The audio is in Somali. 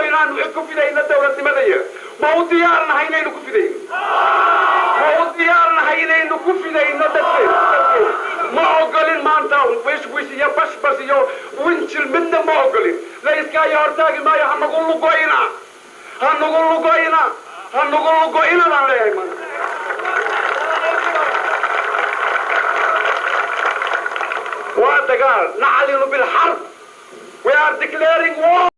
Inaanu ku fidayno dowladnimadaya, ma u diyaarnahay inaynu ku fidayno? Ma u diyaarnahay inaynu ku fidayno dadkeena? Ma ogolin maanta wishwish iyo bashbash iyo winjil, midna ma ogolin. La iskaayo hortaagi maayo. Ha nagu lugoyna, ha nagu lugoyna, ha nagu lugoyna baan leeyahay maanta. Waa dagaal. Naclinu bilxarb. We are declaring war.